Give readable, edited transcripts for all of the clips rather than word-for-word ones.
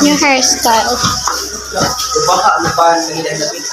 Yung hairstyle. Baka ano pa ang naglalapit.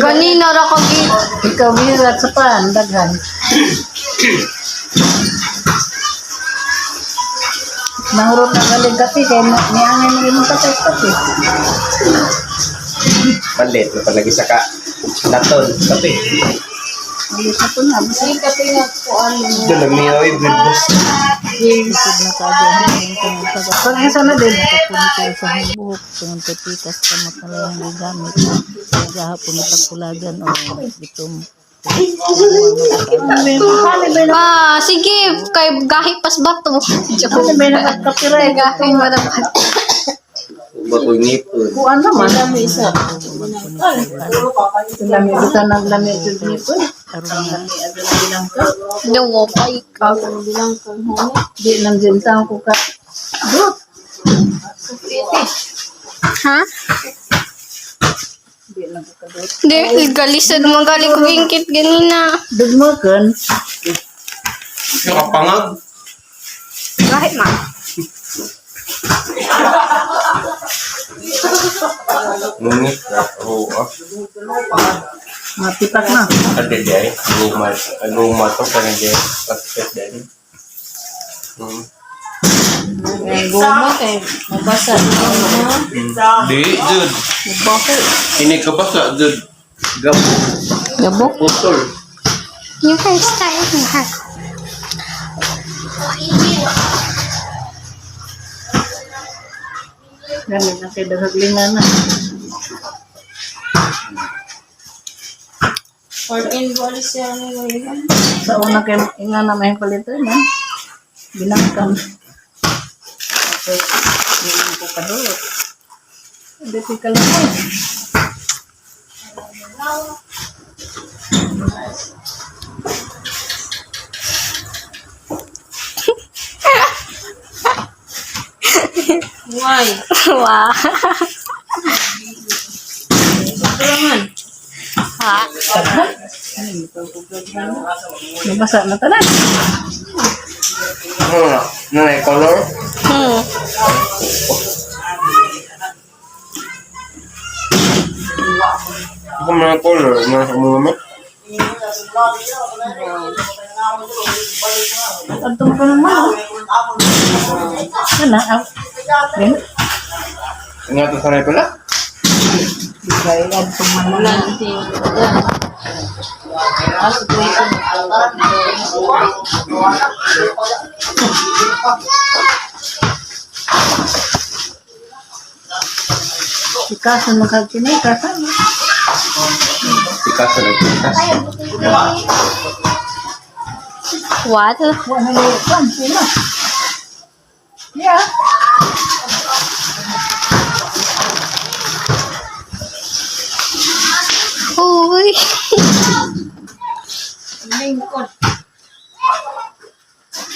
Ganina ra ko gi. Ikaw birat sa pan, daghan. Nangurot na galing kape, kaya niangay mo rin kape kape. Palit na palagi sa ka. Laton, kape. Alis na po na. Basta Ay, kape nga kuan mo. Doon lang niya ay bread boss. Lisod na kayo ang itong Pag isa na din. Kapunit kayo sa buhok, tungod kay pikas kamot na lang ang gigamit. Gahapon ipagkulagan o gitum. Ah, sige, kay gahi pas bato. Joke. Ano may nakakapira eh. Gahi mo na bato. Bakoy ngipon. Kuan naman. Lami buta ng lami jud ni po. Aron nga Duwo pa ikaw. Di lang din tao ko ka. Dot. Ha? Di lang ko ka dot. Di, galisod mo gali ko ingkit ganina. Dugmokan. Yung kapangag. Gahi ma. Ngunit na. Oo ah. Matipak na. Ada day. Guma. Guma to pa na day. Paset din. Guma kay mabasa. Di, Jud. Ini ka basa, Jud. Gabo. Gabok. Putol. Yung hairstyle niya. Gamit na kay daghaglingan na. Sa una kay inga na may palitan na. Binangkan. Okay. Di lang ko ka dot. Hindi ka lang. Wow. Ha? Nabasa na tanan. Ano na? Ano na color? Ako mga color. Mga mga Adtong ko naman. Ano? Ah, Yan. Nga to sanay pala? Bigay adtong man lang. Ikasan makakini, kasan. Picasso na Picasso. What? Wala na yung kan, sila. Yeah. Uy.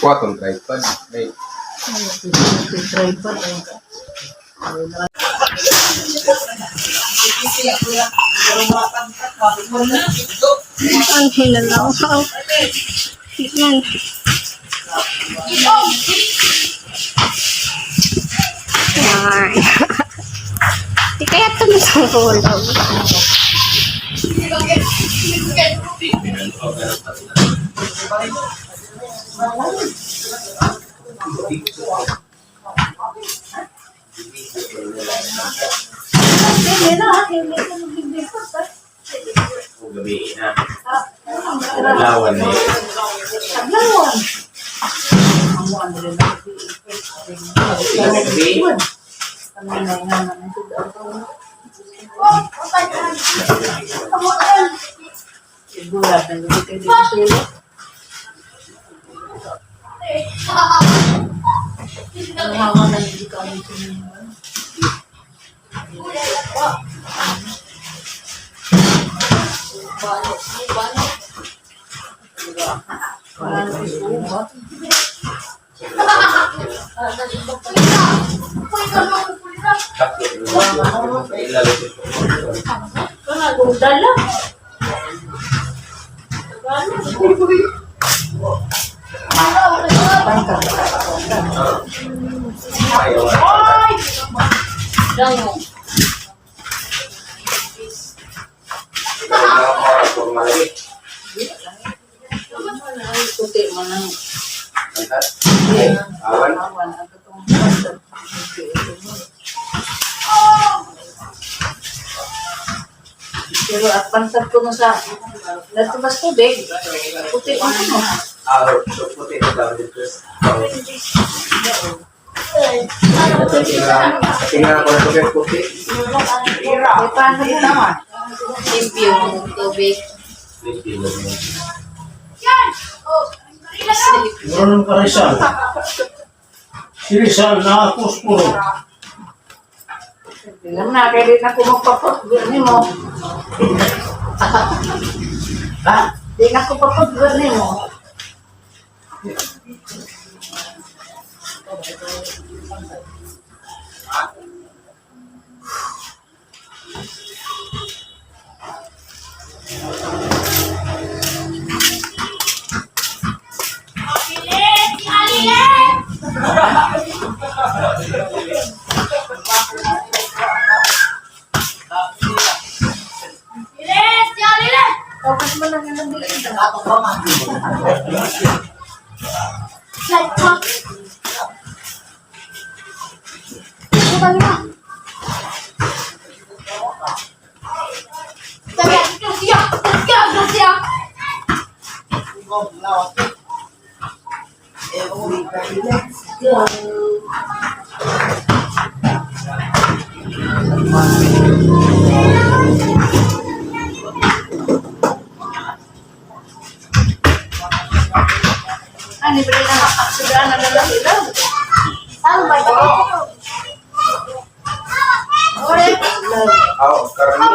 Kuha tong tripod. Ay, Tripod. Ang hinalaw. Yan. Yan. Di kaya tumutulog. Gabi na. Lawan na yun. Gabi. Puti mo nang Awan. awan ang katong Pero at pansat ko no sa natubas tubig, puti mo no. Ah, so puti na daw dito. Tingnan ko na ito puti. May paano mo? Limpyo ang tubig. Meron ka Rizal. Si Rizal na posporo. Alam na, kaya di na ko magpapot ni mo. Ha? Di na ko papot ni mo. Tapos mo lang yung nabili. Let's go. Ano ba na sudan na lang ila? Aw, karani.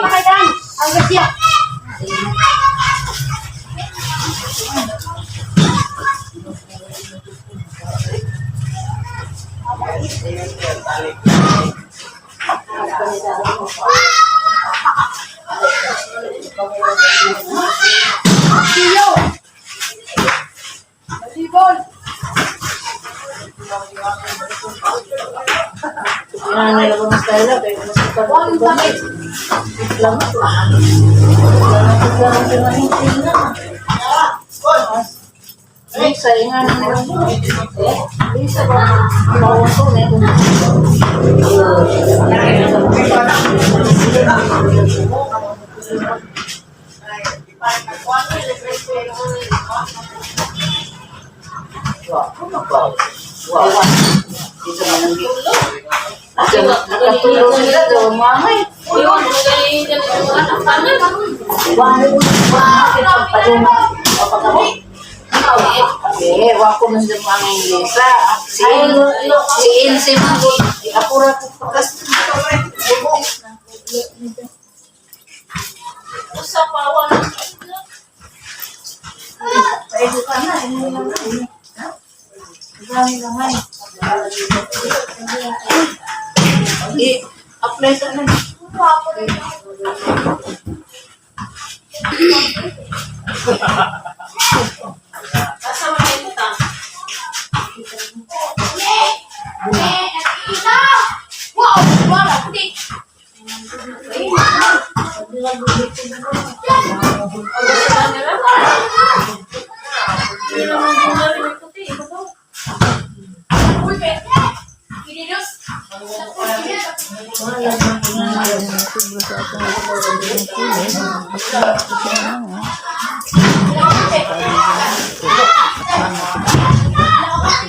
Ano nila ko mas style kay mas pa. Lang to. Lisa, nga na nila mo. Lisa ba? Bawa to na ito. Wow. Dito man ang Nakatulog sila daw, mamay. Eh, wa ko man sa mga Inglesa. Si si Inse man ko. Apura ko pakas. Pwede ka na, hindi lang na. Ha? Dami lang ay. I-apply sa na. Sobra sa atong ang kulay. Basta lang ah.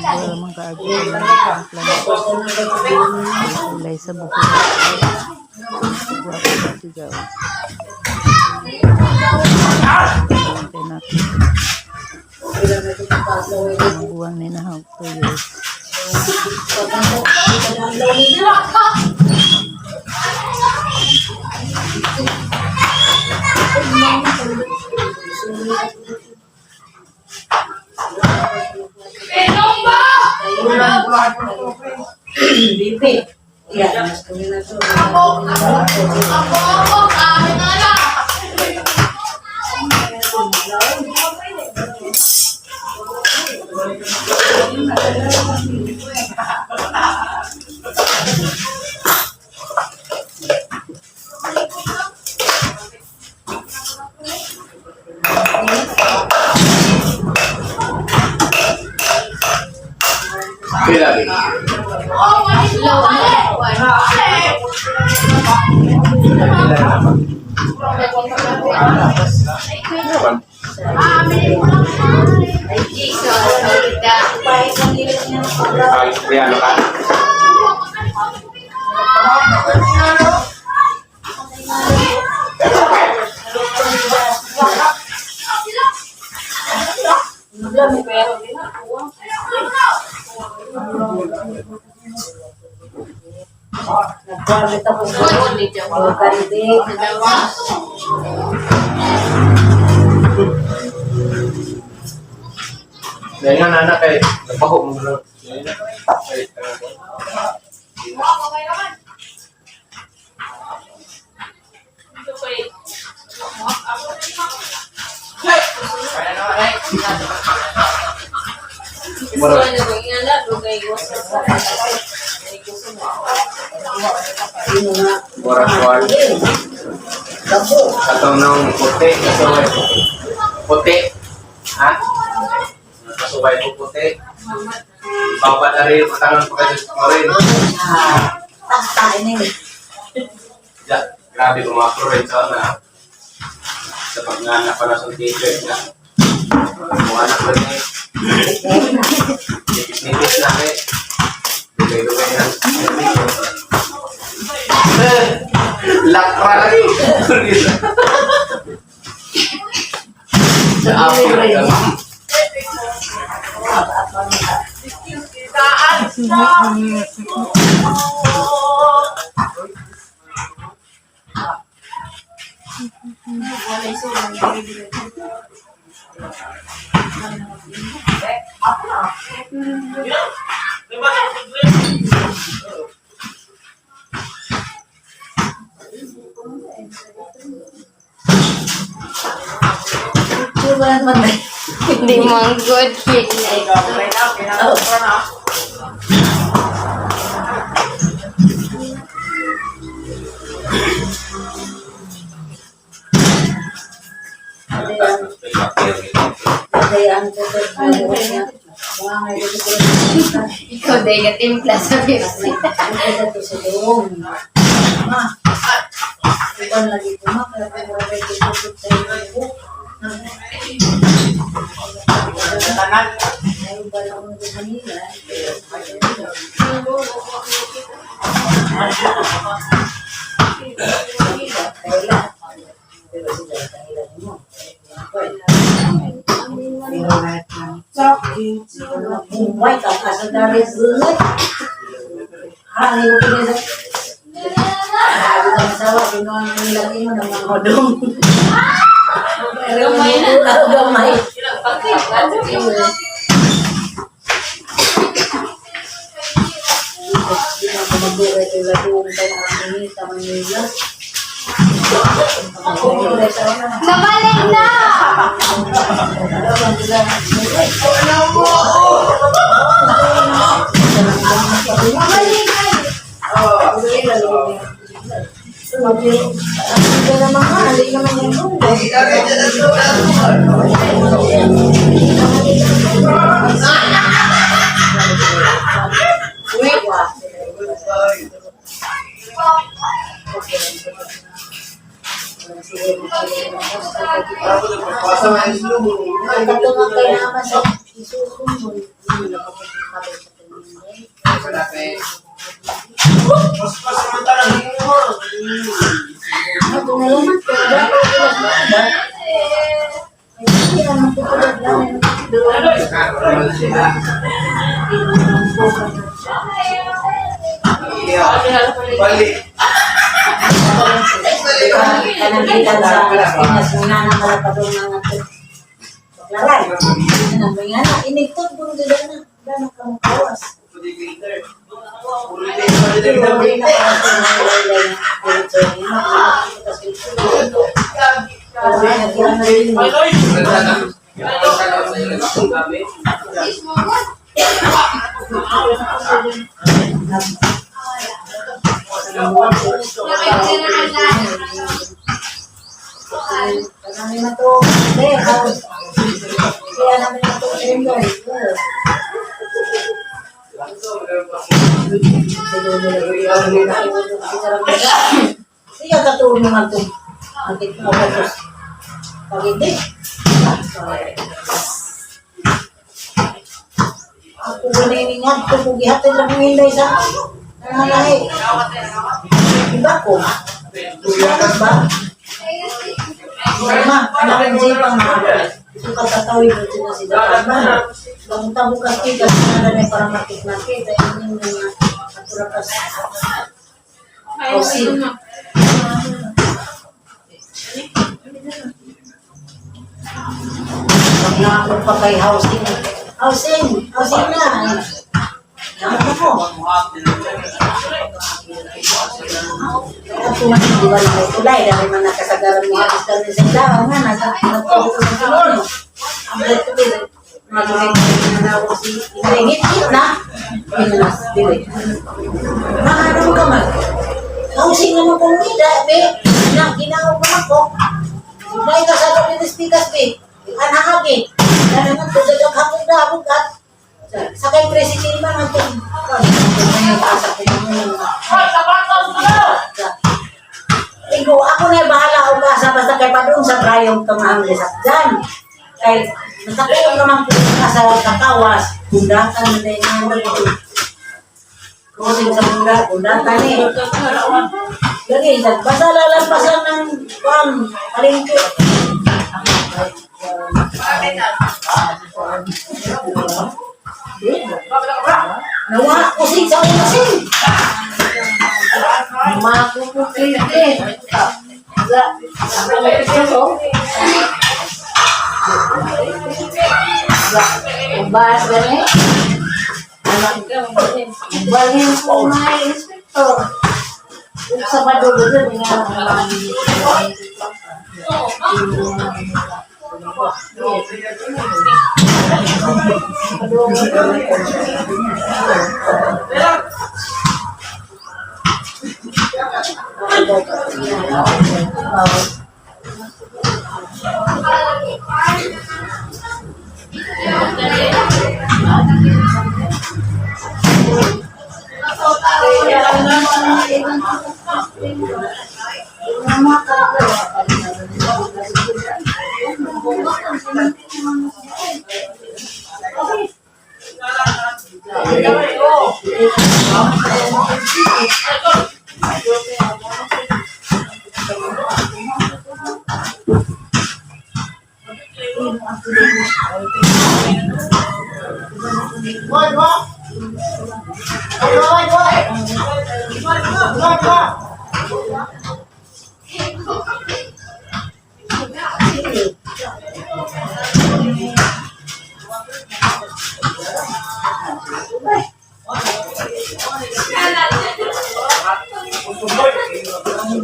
Sobra man kaagi ang timpla ng kulay sa buhok. Guwapo na siya. Kaya natin. Ang buwang ni nahog 2 years. Iya, mas kami na to. Pila din. Pila na ba? Naman. Ay, Koreano ka? Nagkuhan ako sa Karibe. Dahil nga nana kay nabaho mo na. Dahil na. Ay, Mura. Mura kuwan. Katong nang puti, kasuway puti. Puti. Ha? Kasuway ko puti. Baba na rin, patangan pa kayo sa rin. Ah, ini. Ya, grabe ko mga rin sa na. Sa pagnana pa na sa t-shirt na. Mga anak ko rin eh. Nipis-nipis na eh. Dugay-dugay na. Eh, lakra lagi. Sa apple ka lang. Wala naman. Hindi man good feel like. Kayaan ko sa Ikaw dahil ka timpla sa Pepsi. White ang asa dari bulat. Hari mo pinasa. Sabi ko masawa, ginawa ng nilagay mo ng mga hodong. Gamay na. Gamay. Hindi na ako mag-uwi kay Ladong pa na kami sa Manila. Nabalik na! Katulad kay naman sa isusunod. Hindi na kapag sa tingin. Balik. Kanang sa Pinas, muna na malapadong mga ito. Lalay. Ano, may nga na, inigtod kung dito na. Dana ka mong kawas. Kami na to. Kaya namin na to. Siya katulong naman to. Ang mo tapos. Pag hindi. Ako ganin ingat ko kung gihatid lang kong hinday sa nangalahi. Iba ko. Gusto ba? Ma, anak ko siya pang sukat tatawid mo siya si Dapat ma. Bangunta bukas tigas na na para makit-makit. Ay yung mga aturakas. Housing. Pag naakot pa kay housing. Housing! Housing na! Naakot ko. Kaya kung ano, di ba na tulay, dahil man nakasagaran mo halos kami sa ilaw, nga, nasa nagtulog sa tulog. Ang tuloy, magiging nanawag si Inday, hit na. Pinas, dili. Maano ka man? Housing naman kung nida, be. Na, ginawa ko man ko. May kasama ni Pikas, be. Anahagi. Na naman ko sa hapon na hapon kat. Sa kay President man ang itong Igo, ako na bahala og asa basta kay padung sa trayong kamahang sakjan. Kay nasakyan naman ko ka sa kakawas, bundatan na din ang crossing sa bunda, bundatan eh. Lagi, basta lalampasan ng kuan, palengke. Nawa, kusing sa kusing. Makukuklite. Ubas gani. Balin ko may inspector. Ug sa madulo dun nga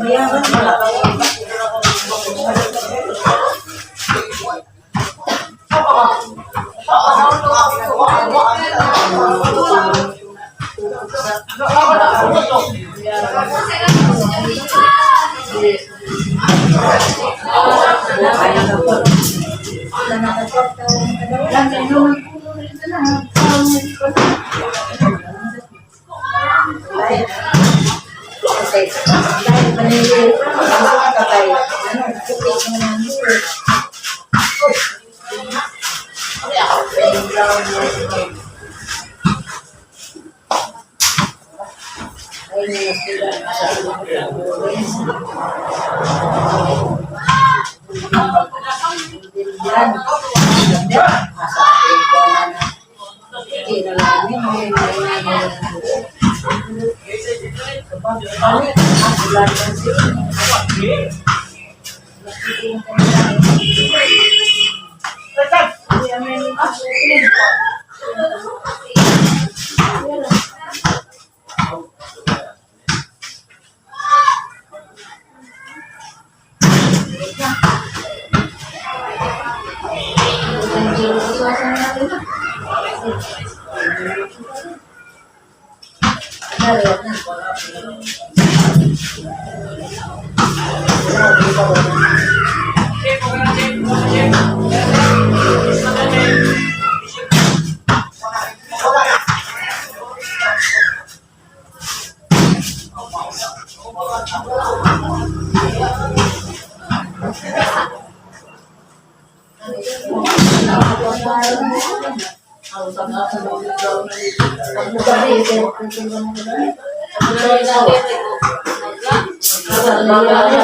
Bayaran wala. Kasi dahil manili ka kay ano, puti mo na Ay, nasira sa Yan. Asa ko na na. Hindi na lang ni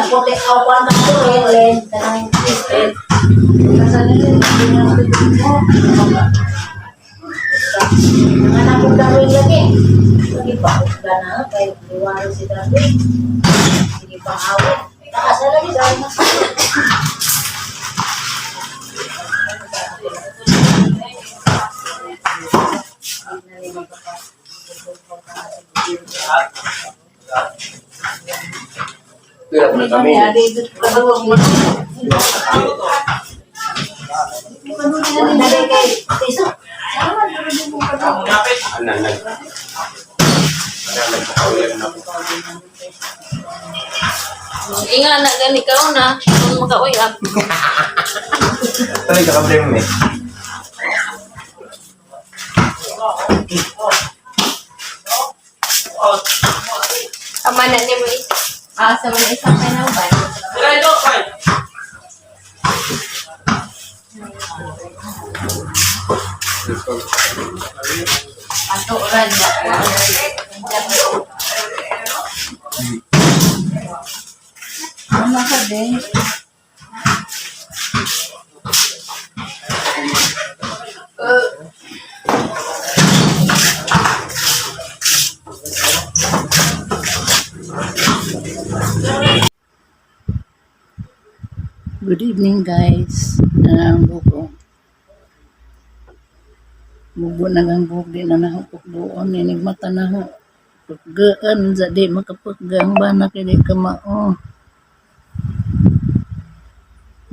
Puti awan na ko len kanang twisted. Ang anak ko Darwin lagi. Lagi pa ko na kay liwaro si Darwin. Sige pa awit. Taas na lagi sa Pira na kami. Ano nag Ano nagpakawilan na ako. Inga na gani ka na, kung makauyab. Tuloy ka problema eh. Tama na ni mo isa. Ah, sa mga isang kanaban. Ato oran na. Ano ka din? Good evening, guys. Ang buko. Mubo na ang buhok di na nahupok buon. Inig mata na ho. Paggaan sa di makapaggaan ba na kay di ka mao.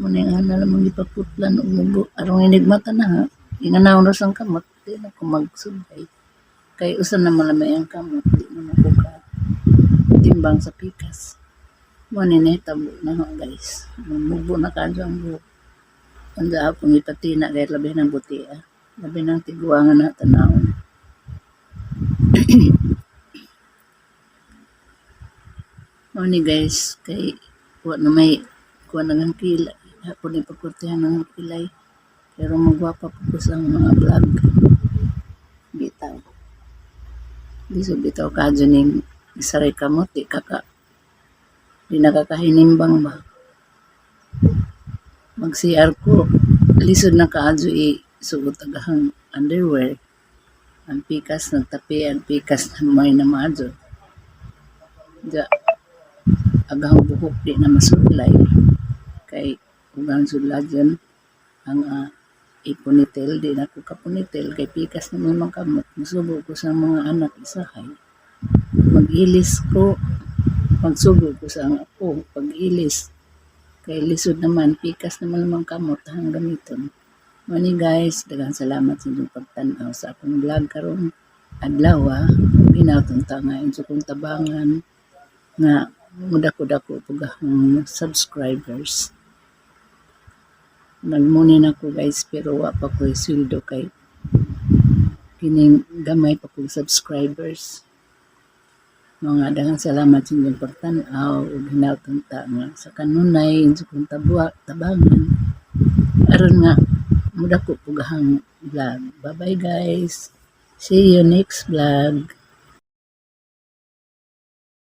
Muna yung ana lamang ipaputlan og mubo. Arong inig mata na ha. Inganaw na sang kamot. Di na ko magsubay. Kay usa na malamay ang kamot. Di na ko ka timbang sa pikas. Mo ni nahitabo na ho, guys. Mubo na kadyo ang buhok. Ang akong ipatina kay labi ng buti ah. Labi ng tiguangan na tanawon. Mo ni guys kay wa na may kuha na ng kilay. Hapon ni pagkurtihan ng kilay. Pero magwapa po ko sa mga vlog. Bitaw. Di so bitaw kadyo ning isaray kamot di kaka di nakakahinimbang ba. Mag CR ko lisod na kaadyo i suot agahang underwear. Ang pikas nagtapi, ang pikas na may na maadyo. Ja, agahang buhok di na masulay. Kay ugang suladyon ang ipunitel di na ko kapunitel kay pikas na may mga kamot. Musubo ko sa mga anak isahay. Mag-ilis ko, magsubo ko sa ang apo, pag-ilis. Kay lisod naman, pikas naman lamang kamot ang gamiton. Mani guys, daghang salamat sa inyong pagtan-aw sa akong vlog karon adlaw ah. Ginatong ta nga inyo kong tabangan nga mudako-dako pug akong subscribers. Nagmuni na ko, guys, pero wa pa ko'y sweldo kay kining gamay pa kong subscribers. Mga daghang salamat sa inyong pagtan-aw ug hinatong ta nga sa kanunay inyo kong tabangan aron nga mudako pug ang vlog. Bye bye, guys. See you next vlog.